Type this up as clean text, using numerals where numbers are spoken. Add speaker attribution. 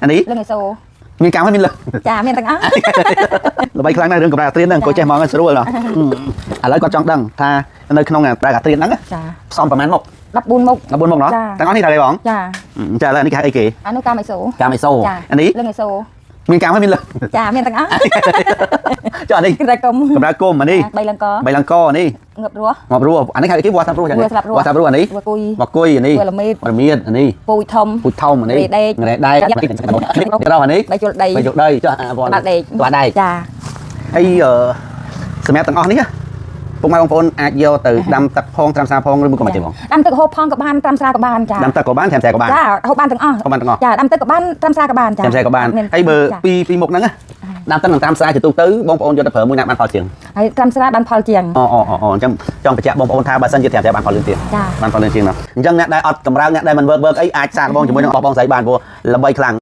Speaker 1: អានេះ
Speaker 2: លឹងអេសូ
Speaker 1: មានកម្មហើយមានលឹង
Speaker 2: ចាមានទាំងអស់
Speaker 1: ល្បីខ្លាំងណាស់រឿងកម្រាលត្រៀនហ្នឹងអង្គុយចេះហ្មងស្រួលណោះឥឡូវគាត់ចង់ដឹងថានៅក្នុងកម្រាលត្រៀនហ្នឹង
Speaker 2: ចា
Speaker 1: ផ្សំប្រហែលមុខ
Speaker 2: 14មុខ
Speaker 1: 14មុខណោះ
Speaker 2: ចា
Speaker 1: ទាំងអស់នេះថាអីបង
Speaker 2: ចា
Speaker 1: ចាឥឡូវនេះគេហៅអីគេ
Speaker 2: អានោះកាមេសូ
Speaker 1: កាមេសូ
Speaker 2: ចា
Speaker 1: អានេះ
Speaker 2: លឹងអេសូ
Speaker 1: មានកម្មហើយមានលឹង
Speaker 2: ចាមានទាំងអស់
Speaker 1: ចុះអានេះ
Speaker 2: ក្រែកុំ
Speaker 1: កម្រាលគុំអានេះ
Speaker 2: បីលង្ក
Speaker 1: បីលង្កអានេះ
Speaker 2: ងើបរស់
Speaker 1: ងាប់រស់អានេះហៅអីគេវត្តសាប់រស់ចឹង
Speaker 2: វត្តស្លាប់រស់
Speaker 1: វត្តសាប់រស់អានេះ
Speaker 2: វគុយ
Speaker 1: វត្តគុយអានេះ
Speaker 2: វល្មៀត
Speaker 1: វត្តមៀតអានេះ
Speaker 2: ពូជធំ
Speaker 1: ពូជថោមអានេះ
Speaker 2: រ៉េដែក
Speaker 1: រ៉េដែកត្រោះអានេះ
Speaker 2: បីជុលដី
Speaker 1: បីយកដីចុះអាវត្ត
Speaker 2: ក្បាលដែក
Speaker 1: ក្បាលដែក
Speaker 2: ចា
Speaker 1: ហើយអឺសម្រាប់ទាំងអស់នេះណាពុកម៉ែបងប្អូនអាចយកទៅដាំទឹកផងត្រាំស្រាផងឬមួយក៏មិនទេបង
Speaker 2: ដាំទឹកហូបផងក៏បានត្រាំស្រាក៏បានចា
Speaker 1: ដាំទឹកក៏បានត្រាំស្រាក៏បាន
Speaker 2: ចាហូបបានទាំងអស់
Speaker 1: ហូបបានទាំងអស់
Speaker 2: ចាដាំទឹកក៏បានត្រាំស្រាក៏បានចា
Speaker 1: ត្រាំស្រាក៏បាន
Speaker 2: មាន
Speaker 1: ហើយបើ
Speaker 2: ចា
Speaker 1: ពីពីមុខហ្នឹងណាដាំទឹកនិងត្រាំស្រាជាទូទៅបងប្អូនយកទៅប្រើមួយណាបានផលជាង
Speaker 2: ហើយត្រាំស្រាបានផលជាង
Speaker 1: អូអូអូអូអញ្ចឹងចង់បញ្ជាក់បងប្អូនថាបើសិនជាត្រាំស្រាបានផលលឿនទៀត
Speaker 2: ចា
Speaker 1: បានផលលឿនជាងណាអញ្ចឹងអ្នកដែលអត់កម្រើកអ្នកដែលមិនវើកវើកអីអាចសាកល្បងជាមួយនឹងបងស្រីបានព្រោះល្បីខ្លាំង។